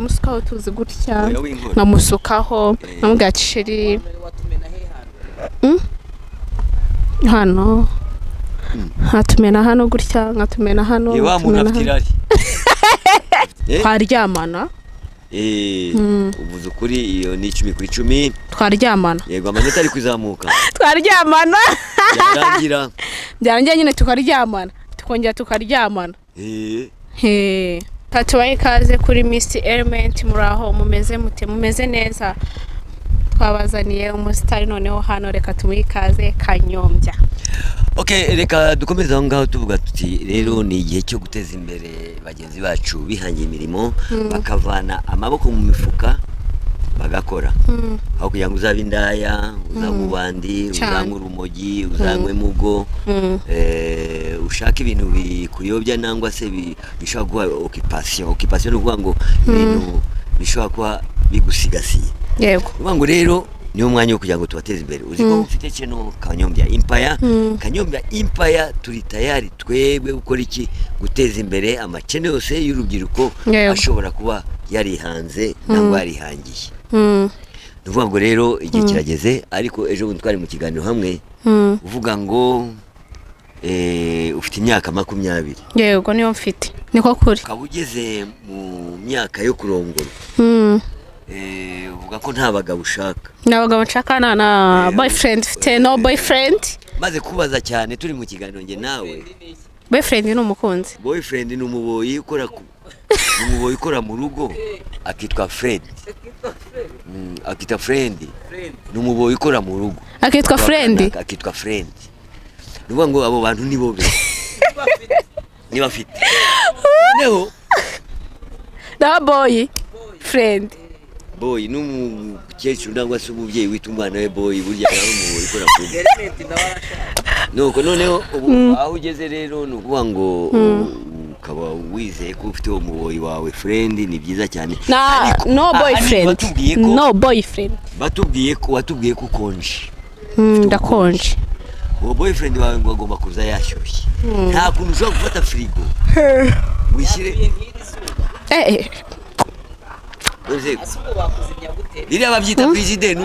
Musukaho tuzi gutya. Oya, w'inkora. Nkamusukaho, nkamubwira ati: "Chéri." Hano nkatumena hano gutya, nkatumena hano. Ni wa muntu nkatumena afite hano. irari. Eh? Twaryamana. Uvuze ukuri, iyo ni 10/10. Twaryamana. Yego, amanota ari kuzamuka. Twaryamana. Byarangira? Byarangira nyine tukaryamana, tukongera tukaryamana. He. Tubahe ikaze kuri Miss Element. Muri aho mumeze mute? Mumeze neza? Twabazaniye umusitari noneho hano, reka tumuhe ikaze, Kanyombya. Okay, reka dukomeze aho ngaho tuvuga tuti rero ni igihe cyo guteza imbere bagenzi bacu bihangiye imirimo, bakavana amaboko mu mifuka bagakora, aho kugira ngo uzabe indaya, uzanywe ubandi, uzanywe urumogi, uzanywe mugo, ushake ibintu bikuyobya nangwa se bishobora guha occupation. Occupation ni ukuvuga ngo ibintu bishobora kuba bigusigasiye. Ukuvuga ngo rero niwo mwanya wo kugira ngo tubateze imbere. Uzi ko mfite kino Kanyombya Empire? Kanyombya Empire, turi tayari twebwe gukora iki? Guteza imbere amachannel yose y'urubyiruko ashobora kuba yarihanze nangwa yarihangiye. Ni ukuvuga ngo rero igihe kirageze. Ariko ejo bundi twari mu kiganiro hamwe, uvuga ngo ufite imyaka 20. Yego, niyo mfite, niko kuri. Ukaba ugeze mu myaka yo kurongora. Uvuga ko nta bagabo ushaka. Ni abagabo nshaka na boyfriend mfite, no boyfriend. Maze kubaza cyane turi mu kiganiro njye nawe. Boyfriend ni umukunzi. Boyfriend ni umuboyi ukora ni umuboyi ukora mu rugo akitwa Fred. Akitwa friend, ni umuboyi ukora mu rugo. Akitwa friend. Akitwa friend. Ni ukuvuga ngo abo bantu ni bo be niba afite noneho. Na boy friend. Boy ni umukecuru cyangwa se umubyeyi wita umwana we boy, burya nawe umuboyi ukora mu rugo. Nuko noneho ubu aho ugeze rero, ni ukuvuga ngo ukaba wizeye ko ufite uwo muboyi wawe friend, ni byiza cyane. Na Ariko no ahanini boyfriend. batubwiye ko No boyfriend. batubwiye ko watubwiye ko ukonje. Ndakonje. Uwo boyfriend wawe ngo agomba kuza yashyushye. Nta kuntu ushobora gufata firigo wishyire uze biriya babyita frigidaire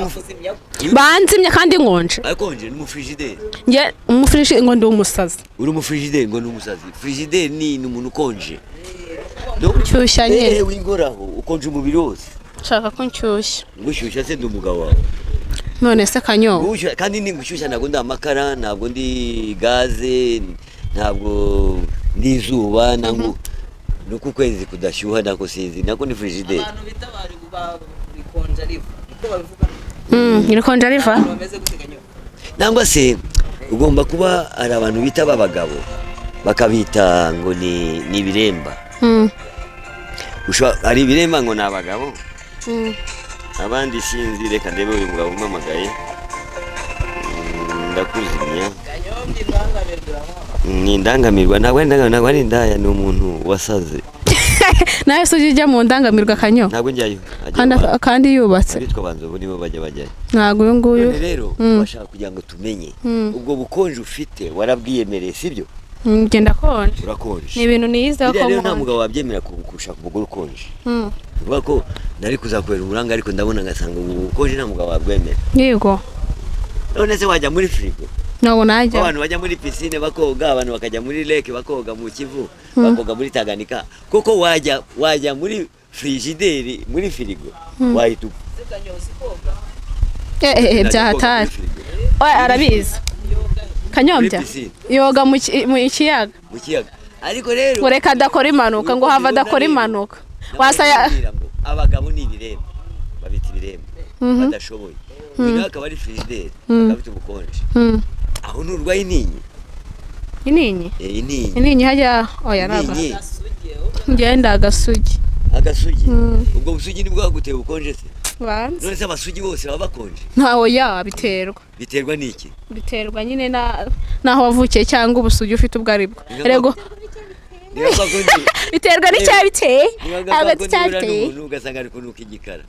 Banzimya kandi nkonje. Akonje ni umufrigidaire. Njye umufrishi ngo ndi umusazi. Uri umufrigidaire ngo ni umusazi. Frigidaire ni umuntu ukonje. Nshyushya nyine. Wingoraho ukonje umubiri wose. Nshaka ko nshyushya. Ngushyushya se ndi umugabo wawe? None se Kanyo? Ngushyushya kandi ni ngushyushya, ntabwo ndi amakara, ntabwo ndi gaze, ntabwo ndi izuba, ntabwo nuko ukwezi kudashyuha, nako sinzi, nako ni frigidaire. Abantu bita bari rikonja riva, niko babivuga. Irikonja riva. Abantu bameze gute, Kanyo? Nangwa se ugomba kuba hari abantu bita b'abagabo bakabita ngo ni ibiremba. Hari ibiremba ngo ni abagabo, abandi sinzi. Reka ndebe uyu mugabo umpamagaye. Ndakuzimya. Kanyombya indangamirwa uramuhamagara. Ni indangamirwa, ntabwo ari indangamirwa, ntabwo ari indaya, ni umuntu wasaze. Nawe se ujya ujya mu ndangamirwa, Kanyo? Ntabwo njyayo. Kandi kandi yubatse. Abitwa banzovu nibo bajya bajyayo. Ntabwo uyu nguyu. None rero bashaka kugira ngo tumenye ubwo bukonje ufite, warabwiyemereye, sibyo? Ngenda konje. Urakonje. Ni ibintu niyizeho Biriya ko rero nta nkonje. mugabo wabyemera gushaka umugore ukonje. Uvuga ko nari kuzakubera umuranga, ariko ndabona ngasanga ubu bukonje nta mugabo wabwemera. Yego. None se wajya muri firigo? Ntabwo najya. Abantu bajya muri piscine bakoga, abantu bakajya muri lake bakoga, mu Kivu bakoga, muri Tanganyika, kuko wajya muri frigidaire, muri firigo wahita upfa. Se Kanyo, uzi koga? Byahatari. Muri firigo. Oya, arabizi Kanyombya. Muri piscine. Yoga mu kiyaga. Mu kiyaga, ariko rero Ngo reka adakora impanuka, ngo hava adakora impanuka wasaya. Ndababwira ngo abagabo ni ibiremba, babita ibiremba badashoboye. Uyu nawe akaba ari frigidaire, akaba afite ubukonje. Aho nturwaye intinyi? Ininyi? Intinyi. Ininyi hajya, oya, ntabwo. Intinyi. Ngenda agasugi. Agasugi. Ubwo busugi nibwo bwaguteye ubukonje se? Banze. None se abasugi bose baba bakonje? Ntawe ya biterwa. Biterwa n'iki? Biterwa nyine na naho wavukiye cyangwa ubusugi ufite ubwo aribwo. Rego. Niba kwa kundi Biterwa n'icyabiteye. Niba Ntabwo kwa kundi uhura icyabiteye. n'umuntu ugasanga ari kunuka igikara.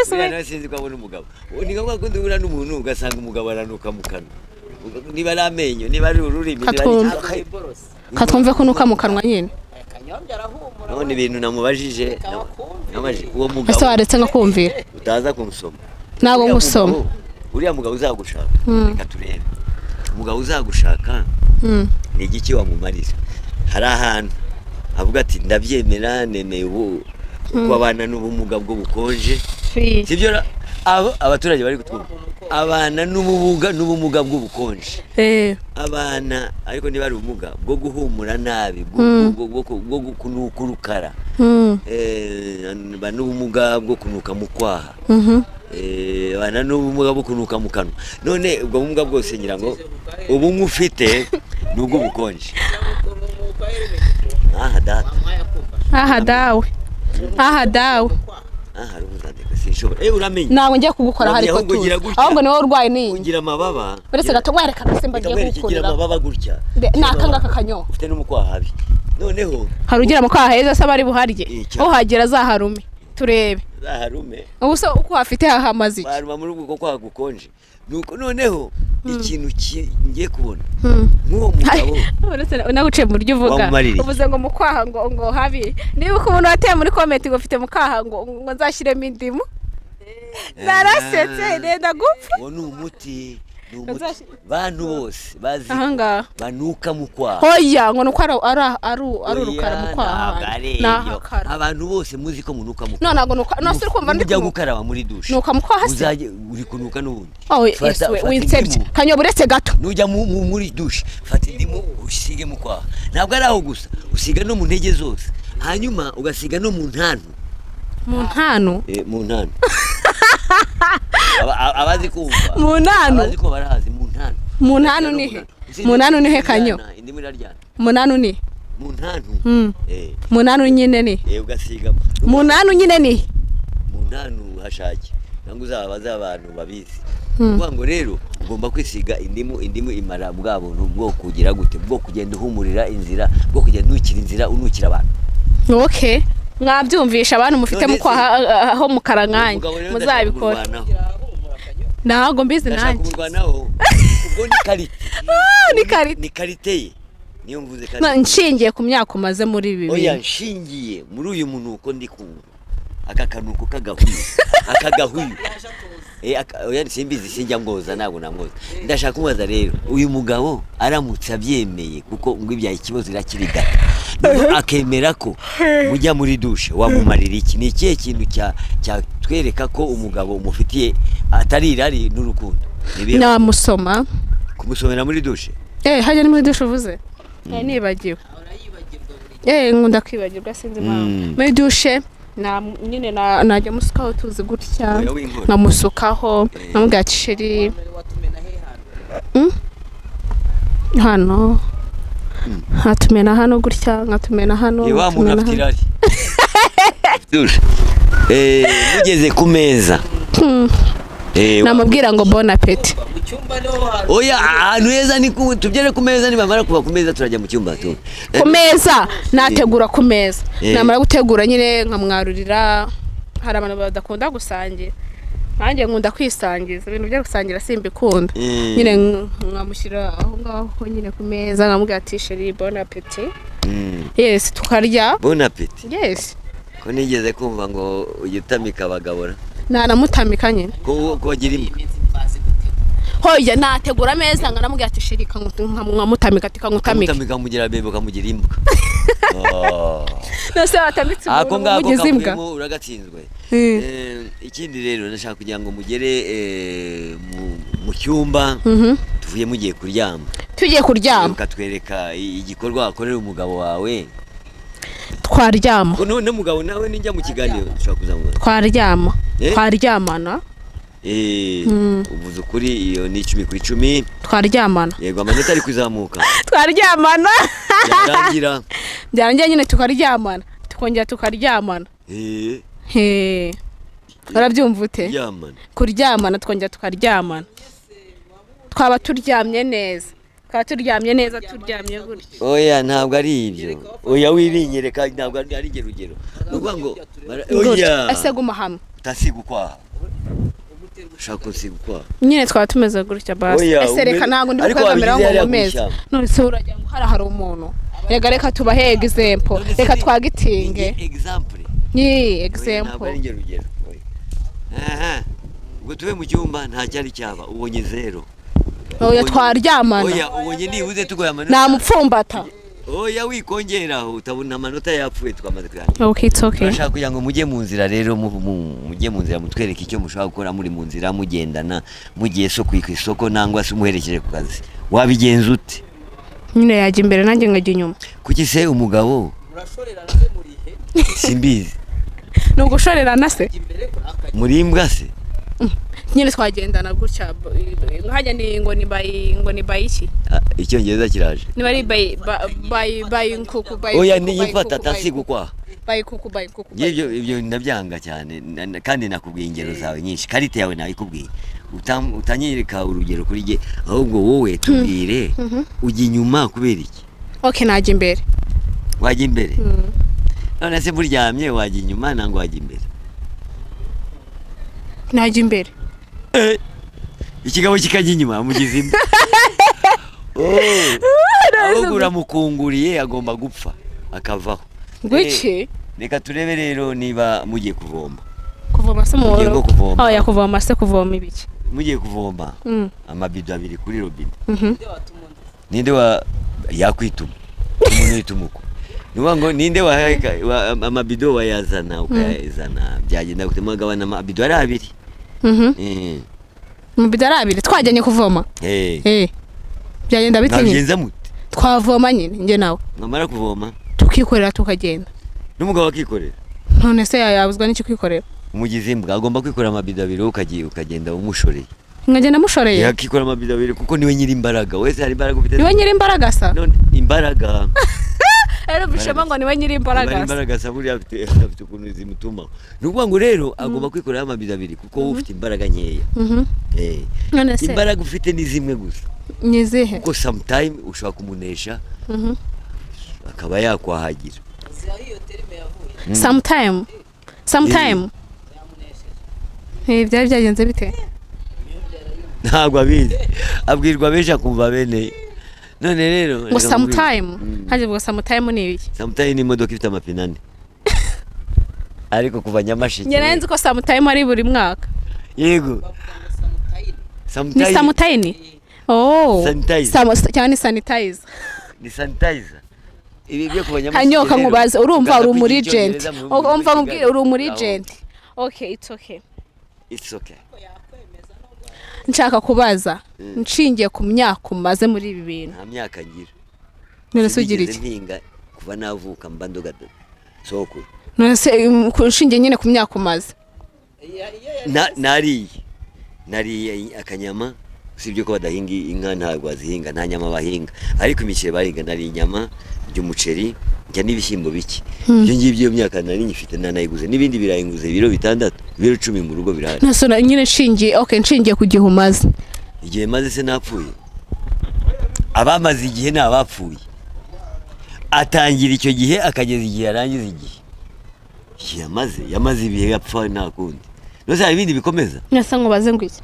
Buriya nawe sinzi ko abona umugabo. Ni nka kwa kundi uhura n'umuntu ugasanga umugabo aranuka mu kanwa, niba ari amenyo, niba ari ururimi, niba ari Katwumva. iki. Katwumve ko nuka mu kanwa nyine. Kanyombya arahumura. None ibintu namubajije, Reka bakumvire. namubajije uwo Ese mugabo waretse nkakumvira? Utaza kumusoma. Ntabwo Uriya nkusoma. Uriya mugabo uzagushaka, reka turebe umugabo uzagushaka, ni igiki wamumarira? Hari ahantu avuga ati: "Ndabyemera, nemeye ubu uko abana n'ubumuga bw'ubukonje." Fi. Sibyo abo abaturage bari kutwumva, abana n'ubumuga bw'ubukonje, abana ariko niba ari ubumuga bwo guhumura nabi, bwo kunuka urukara, n'ubumuga bwo kunuka mu kwaha, abana n'ubumuga bwo kunuka mu kanwa. None ubwo bumuga bwose, ngira ngo ubumwe ufite ni ubw'ubukonje. Aha data. Aha dawe, aha dawe. Aha rumuzandika sinshobora, uramenye. Ntabwo ngiye kugukora, Uramenye, ariko ahubwo gira tuzi gutya. Ahubwo niwowe urwaye n'iyi. Ugira amababa. Uretse gato werekana simba Reka ngiye nkwereke, gira kugukurira. amababa gutya. Ni aka ngaka kanyo. Ufite n'umukwaha habi noneho. Hari ugira mu kwaha heza se abari buharye? Cyane. Uhagera azaharume turebe. Zaharume. Ubu se uko hafite hahamaze iki? Baruma muri ubwo kwaha gukonje. Nuko noneho ikintu ngiye kubona nk'uwo mugabo Uretse naguciye mu buryo uvuga. Wamumarira iki? Uvuze ngo mu kwaha ngo habi. Niba umuntu wateye muri comment ngo ufite mu kwaha ngo nzashyiremo indimu, narasetse nenda gupfa. Uwo ni umuti, ni umuti. Bantu bose bazi ko Ahangaha. banuka mu kwaha. Hoya, ngo nuko ari urukara mu Oya, kwaha. ntabwo ari Ni ibyo. ahakara. Abantu bose muzi ko munuka mu No, ntabwo nuka. No, siri kumva ndi Ujya kunuka. gukaraba muri douche. Nuka mu kwaha se? Uzajye uri kunuka n'ubundi. Oh, Yesu we, Fata winsebye. indimu. Kanyoba, uretse gato. Nujya muri douche, fata indimu usige mu kwaha. Ntabwo ari aho gusa, usiga no mu ntege zose, hanyuma ugasiga no mu ntantu. Mu ntanu? Mu ntanu. Abazi kumva, Mu ntanu? abazi kumva barahazi mu ntanu. Mu ntanu ni he? Mu ntanu ni he, Kanyo? Indimu iraryana. Mu ntanu ni? Mu ntantu. Mu ntanu nyine ni? Ugasigamo. Mu ntanu nyine ni? Mu ntanu hashake, cyangwa uzabaze abantu babizi. Ukuvuga ngo rero ugomba kwisiga indimu. Indimu imara bwa buntu bwo kugira gute, bwo kugenda uhumurira inzira, bwo kugenda unukira inzira, unukira abantu. Okay, mwabyumvisha abantu mufite None mu kwaha aho mukara nkanjye. Umugabo rero ndashaka Muzabikora. kumurwanaho. Ntabwo mbizi Ndashaka nanjye. kumurwanaho. Ubwo ni qualité. Ni qualité. Ni qualité ye, niyo mvuze No, qualité. nshingiye ku myaka umaze muri ibi Oya, bintu. nshingiye muri uyu munuko ndi kumva, aka kanuko k'agahuyu, aka gahuyu. Oya, simbizi, sinjya mwoza, ntabwo namwoza. Ndashaka kumubaza rero, uyu mugabo aramutse abyemeye, kuko ngo ibyaye ikibazo irakirigata, noneho akemera ko mujya muri douche, wamumarira iki? Ni ikihe kintu cyatwereka ko umugabo umufitiye atari irari n'urukundo? Ni ibihe? Namusoma. Kumusomera muri douche? Hajya ni muri douche uvuze? Nibagiwe. Nkunda kwibagirwa, sinzi impamvu. Muri douche na nyine najya musukaho tuzi gutya. Oya, w'inkora. Nkamusukaho, nkamubwira ati: "Chéri." Hano nkatumena hano gutya, nkatumena hano. Wa muntu Nkatumena afite hano. irari. Douche. Mugeze ku meza. Namubwira ngo: "Bon appétit." Mu cyumba niho hantu. Oya, ahantu heza ni ku tugere ku meza. Nibamara kuva ku meza turajya mu cyumba tu. Ku meza nategura ku meza. Namara gutegura nyine nkamwarurira. Hari abantu badakunda gusangira, nanjye nkunda kwisangiza. Ibintu byo gusangira simbikunda. Nyine nkamushyira aho ngaho nyine ku meza, nkamubwira ati: "Chéri, bon appétit." Yes, tukarya. Bon appétit. Yes. Ko nigeze kumva ngo ujya utamika abagabo ra? Nanamutamika nyine. Ko bagira imbwa. Iminsi bazi gutegura. Hoya, nategura ameza nkanamubwira ati: "Chéri," nkamutamika ati: "Kangutamike." Ukamutamika, ukamugira bébé, ukamugira imbwa. Oh. Nose watamitse Ako umuntu ngako umugize imbwa? kavuyemo, uragatsinzwe. Ikindi rero ndashaka kugira ngo mugere mu cyumba, tuvuye mugiye kuryama. Tugiye kuryama. Ukatwereka igikorwa wakorera umugabo wawe. Twaryama. Ko n'umugabo nawe nijya mu kiganiro dushobora kuzamura. Twaryama. Eh? Twaryamana. Uvuze ukuri, iyo ni 10/10. Twaryamana. Yego, amanota ari kuzamuka. Twaryamana. Byarangira? Byarangira nyine tukaryamana, tukongera tukaryamana. He, urabyumva ute? Kuryamana. Kuryamana, tukongera tukaryamana. Twaba turyamye neza, twaba turyamye neza, turyamye gutya. Oya, ntabwo ari ibyo. Oya, wibinyereka, ntabwo ari urwo rugero. Ni ukuvuga ngo Gutya. oya. Ese guma hamwe. Utasiga ukwaha, ushaka kunsiga ukwaha. Nyine twaba tumeze gutya basi. Oya, Ese reka, ntabwo ndi ariko kwegamira wabigize ngo hariya ku nkomeze. ishyamba. None se uragira ngo hari umuntu? Reka reka tubahe example. None se Reka ni- twagitinge. ni example. Ni Oya, ntabwo example. ari njye rugero. Oya. Aha. Ubwo tube mu cyumba, nta cyari cyaba, ubonye zero. Oya, twaryamana. Oya, ubonye nibuze tugoye amanota. Namupfumbata. Oya, wikongeraho, utabona amanota yapfuye, twamaze kuyandika. Okay, it's okay. Turashaka kugira ngo mujye mu nzira rero, mujye mu nzira mutwereke icyo mushobora gukora muri mu nzira, mugendana, mugiye so ku isoko nangwa se umuherekeje ku kazi. Wabigenza ute? Nyine yajya imbere, nanjye nkajya inyuma. Kuki se umugabo Murashorerana se murihe? Simbizi. Ni ugushorerana se? Jya imbere akajya Muri imbwa se? Nyine twagendana gutya, hajya ni ngo ni by, ngo ni by iki? Ah, icyongereza kiraje. Niba ari by by by nkuku by Oya, kuku, by niyifata kuku, by atasiga kuku, ukwaha. by kuku by kuku by Ibyo ndabyanga cyane, kandi nakubwiye ingero zawe nyinshi, karite yawe nayikubwiye. Utanyereka urugero kuri jye, ahubwo wowe tubwire, ujya inyuma kubera iki? Okay, najya imbere. Wajya imbere. None se muryamye wajya inyuma nangwa wajya imbere? Najya imbere. Eh, ikigabo kikajya inyuma, mugize imbwa. Oh, ahubwo uramukunguriye, agomba gupfa akavaho. Ngwiki? Reka turebe rero niba mugiye kuvoma. Kuvoma se mu Mugiye nko kuvoma. Oya, kuvoma se, kuvoma ibiki? Mugiye kuvoma amabido abiri kuri robine. Nde watuma undi? Ninde wa yakwituma? Umuntu yituma uko, ni ukuvuga ngo ninde amabido wayazana ukayazana, byagenda gute? Mugabana amabido ari abiri. Mu bido ari abiri twajyanye kuvoma? Eh. Eh, byagenda bite nyine? Mwabigenza mute? Twavoma nyine njye nawe. Mwamara kuvoma? Tukikorera, tukagenda. N'umugabo akikorera? None se yabuzwa n'iki kwikorera? Umugize imbwa, agomba kwikorera amabido abiri, wowe ukagiye ukagenda umushoreye. Nkagenda mushoreye? Yakikora amabido abiri kuko niwe nyiri imbaraga wese. Hari imbaraga ufite? Niwe nyiri imbaraga sa? None imbaraga Rero bishema ngo niwe nyiri imbaraga Niba sa. imbaraga sa, buriya afite ukuntu zimutumaho. Ni ukuvuga ngo rero agomba kwikorera amabido abiri kuko wowe ufite imbaraga nkeya. Eh. None se Imbaraga ufite ni zimwe gusa. Ni izihe? Kuko sometime ushobora kumunesha, akaba yakwahagira. Uzi aho iyo terme yavuye? Sometime, sometime. Yamunesheje. Eh, byari byagenze bite? Ntabwo abizi, abwirwa benshi akumva bene. None rero Ngo reka nkubwire. sometime, haje ngo sometime ni ibiki? Sometime ni imodoka ifite amapine ane, ariko kuva Nyamasheke. Njye nari nzi ko sometime ari buri mwaka. Yego. Bavuga ngo samutayini. Ni Sometime. samutayini, oh. Sanitizer. Cyangwa ni sanitizer. Ni sanitizer. Ibi byo kuva Nyamasheke Hanyoka rero, nkubaze, urumva ukaza uri kwiga umuregent? Icyongereza mu bihugu Umva by'i nkubwire, Kigali. uri umuregent. Okay, it's okay. It's okay. Nshaka kubaza nshingiye ku myaka umaze muri ibi bintu. Nta myaka ngira. None se ugira Sinigeze iki? mpinga kuva navuka, mba ndoga sokuru. None se nshingiye nyine ku myaka umaze. Nariye akanyama. Usibye ko badahinga inka, ntabwo bazihinga, nta nyama bahinga, ariko imiceri bahinga. Nariye inyama by'umuceri, njya n'ibishyimbo bike. Ibyo ngibyo iyo myaka nari nyifite, nanayiguze n'ibindi birayi, nguze ibiro 6, ibiro 10 mu rugo birahari. None se nyine nshingiye, okay, nshingiye ku gihe umaze. Igihe maze se napfuye? Abamaze igihe ni abapfuye. Atangira icyo gihe akageza igihe arangiza igihe. Igihe yamaze ibihe yapfa, nta kundi. None se hari ibindi bikomeza? Nese nkubaze ngo iki?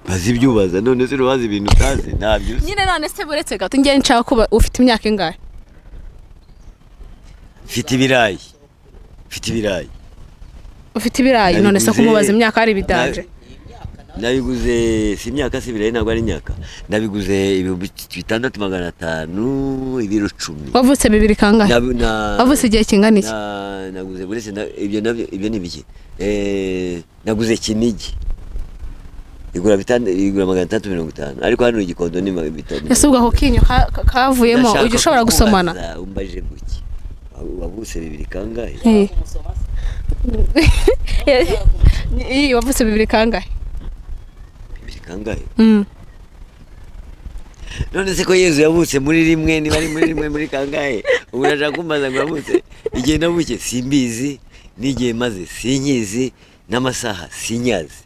Bazi ibyo ubaza. None se urabaza ibintu utazi? Ntabyo uzi. Nyine none se buretse gato, njye nshaka kuba ufite imyaka ingahe? Mfite ibirayi, mfite ibirayi. Ufite ibirayi? None se Nabiguze- kumubaza imyaka hari ibidanje? Nabiguze, si imyaka, si ibirayi, ntabwo ari imyaka. Nabiguze 6500 ibiro 10. Wavutse bibiri kangahe? Wavutse igihe kingana iki? Naguze uretse ibyo nabyo, ibyo ni bike. Naguze Kinigi igura bitanu, igura 650, ariko hano Igikondo ni bitanu. Ese ubwo ako kinyo kavuyemo Ndashaka ujya ushobora gusomana? kukubaza, umbaje guki? Wavutse bibiri kangahe? Eh. Kumusoma se? Ii, wavutse bibiri kangahe? Bibiri kangahe? Mm. None se ko Yezu yavutse muri rimwe, niba ari muri rimwe, muri kangahe? Ubu urashaka kumbaza ngo yavutse igihe navukiye? Simbizi, n'igihe maze sinkizi, n'amasaha sinyazi.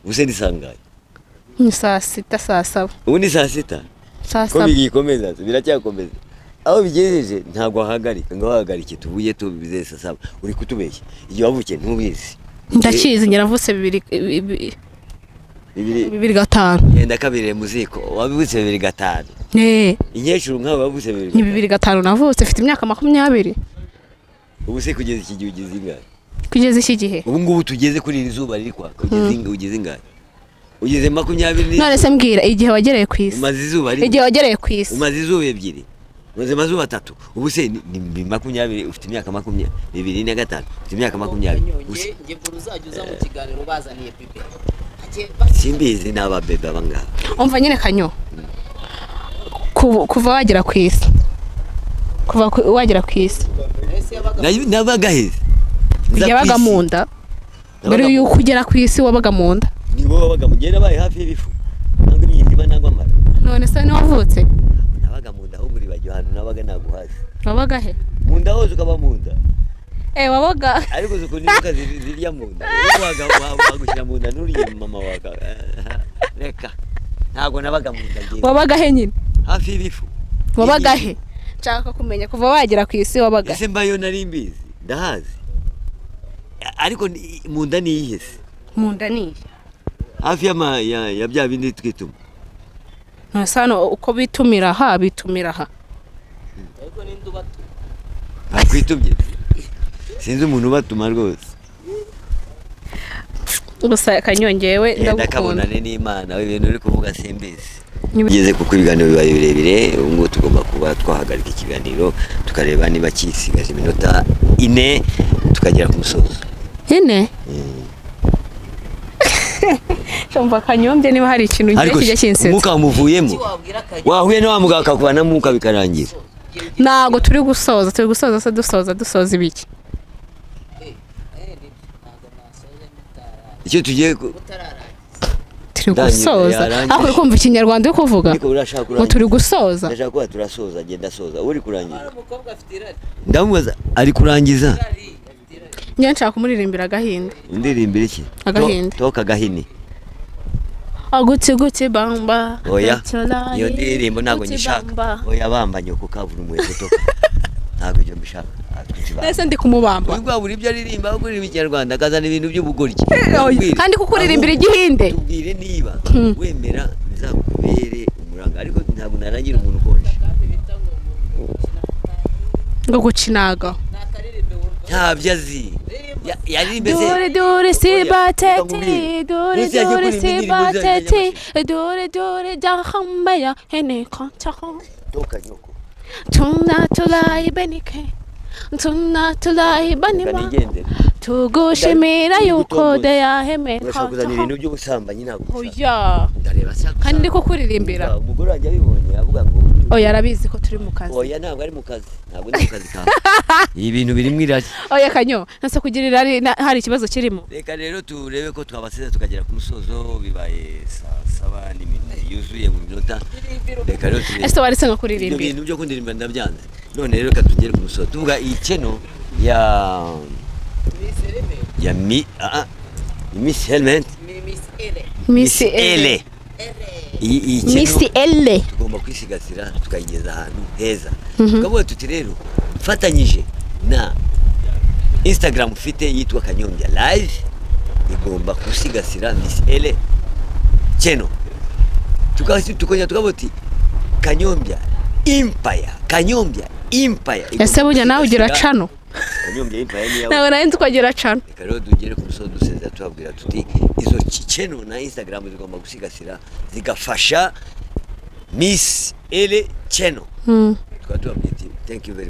Ubu se ni sangahe? Ni saa sita, saa saba. Ubu ni saa sita? Saa Ko saba. bigikomeza, biracyakomeza aho bigejeje, ntabwo wahagarika ngo wahagarike tubuye tubize saa saba. Uri kutubeshya, igihe wavukiye ntubizi. Ndakizi njye, navutse bibiri Bibiri. 2005. Yenda kabiri mu ziko, wavutse 2005? Eh. Inkecuru nkawe wavutse bibiri Ni gatanu? 2005 navutse, mfite imyaka 20. Ubu se kugeza iki gihe ugeze ingahe? Kugeza iki gihe? Ubu ngubu tugeze kuri iri zuba riri kwaka, ugeze ugeze ingahe? Ugeze 20 None se mbwira igihe wagereye ku isi. Umaze izuba rimwe. Igihe wagereye ku isi. Umaze izuba ebyiri, umaze amazuba atatu. Ubu se ni 20, ufite imyaka 20, 2005, ufite imyaka 20. Ubu se- Nge buri uzajya uza mu kiganiro bazaniye bébé. Simbizi n'ababebe aba ngaba. Umva nyine Kanyo, kuva wagera ku isi, kuva wagera ku isi. Ese yabaga Nabaga heza? Nza ku Yabaga isi. mu nda mbere Nabaga mu- y'uko ugera ku isi, wabaga mu nda. Nibo babaga mu gihe nabaye hafi y'ibifu nangwa imyizima nangwa amara. None se niwavutse? Nabaga mu nda, ahubwo uribagiwe ahantu nabaga naguhaze. Wabaga he? Mu nda hose ukaba mu nda. Eh, wabaga Ariko uzi ukuntu inzoka zirya mu nda? Iyo wagushyira mu nda nturye mama waka. Reka, ntabwo nabaga mu nda njyewe. Wabaga he nyine? Hafi y'ibifu. Wabaga he? Nshaka kumenya kuva wagera ku isi wabaga he. Ese mbayo nari mbizi, ndahazi, ariko mu nda ni iyihe se? Mu nda ni iyi. Hafi ya bya bindi twituma. None se hano uko bitumira aha, bitumira aha? Ariko ninde ubatuma? Bakwitumye, sinzi umuntu ubatuma rwose. Gusa Kanyongewe, Yenda ndagukunda. kabonane n'Imana, ibintu uri kuvuga simbizi. Ugeze kuko ibiganiro bibaye birebire, ubu ngubu tugomba kuba twahagarika ikiganiro, tukareba niba kisigaje iminota 4 tukagera ku musozo. Ine. Umva Kanyombye, niba hari ikintu ngiye Ariko kijya kinsetsa. umwuka wamuvuyemo. Iki wabwira Kanyo? Wahuye na wa mugabo akakuvanamo umwuka bikarangira. Ntabwo turi gusoza, turi gusoza se? Dusoza, dusoza ibiki? Eh, eh, nibyo. Ntabwo nasoza Icyo tugiye mutararangiza. Turi Ndangije, gusoza. yarangije. Ariko uri kumva ikinyarwanda uri kuvuga? Ariko urashaka Ngo kurangiza. turi gusoza. Ndashaka kuba turasoza, genda soza, uri kurangiza. Hari umukobwa afite irari. Ndamubaza ari kurangiza. Irari, afite irari. Njye nshaka kumuririmbira agahinde. Indirimbo iki? Agahinde. Toka gahini. Aguti guti bamba. Oya, Tolai, iyo ndirimbo ntabwo guti nyishaka. bamba. Oya, bamba nyoko kavura umuheto, toka, ntabwo ibyo mbishaka. Aguti bamba. Ese ndi kumubamba? Uyu bwabura ibyo aririmba, aho kuririmba ikinyarwanda akazana ibintu by'ubugoryi. Oya, kandi kukuririmbira igihinde. Tubwire niba wemera bizakubere umuranga, ariko ntabwo narangira umuntu ukonje. Kandi bita ngo gukina. Ngo gukinaga. Ni akaririmbo wumva. Ntabyo azi. Yaririmbe se? Dore dore si Oya, bateti. reka nkubwire. Dore Munsi yagiye dore kuririmba si indirimbo za bateti. Nyamasheke. Dore dore jahambaya hene kontaho. Toka nyoko. Tuna tulayi benike, tuna tulayi Reka banima. nigendere. Tugushimira yuko Gutomboza. deyaheme. Urashaka kuzana ibintu by'ubusambanyi, ntabwo mbishaka. Oya. Ndareba se? Kandi ndi kukuririmbira. Umugore wanjye abibonye avuga ngo Oya, arabizi ko turi mu kazi. Oya, ntabwo ari mu kazi, ntabwo ndi mu kazi kawe. Ibi bintu birimo irari. Oya Kanyo, nase kugira irari hari ikibazo kirimo? Reka rero turebe ko twabasize tukagera ku musozo, bibaye saa 7 n'iminota yuzuye mu minota. Reka rero turebe. Ese waretse nka Ibyo kuririmbira? bintu byo kundirimba ndabyanze. None rero reka tugere ku musozo tuvuga iyi channel ya Miss Element. ya mi ah ah, Miss Helmet. Miss Ele. Miss Ele. Ele. Iyi Miss channel Ele. tugomba kwisigasira tukayigeza ahantu heza, tukavuga tuti rero mfatanyije na Instagram ufite yitwa Kanyombya Live igomba gusigasira Miss Ele channel, tukongera tukavuga tuti Kanyombya Empire, Kanyombya Empire igomba Ese burya nawe ugira gusigasira- channel? Kanyombya Empire ni yawe. Ntabwo nari nzi ko agira channel. Reka rero tugere ku musozi dusezera tubabwira tuti izo channel na Instagram zigomba gusigasira zigafasha Miss Ele channel. Tukaba tubabwira ati thank you very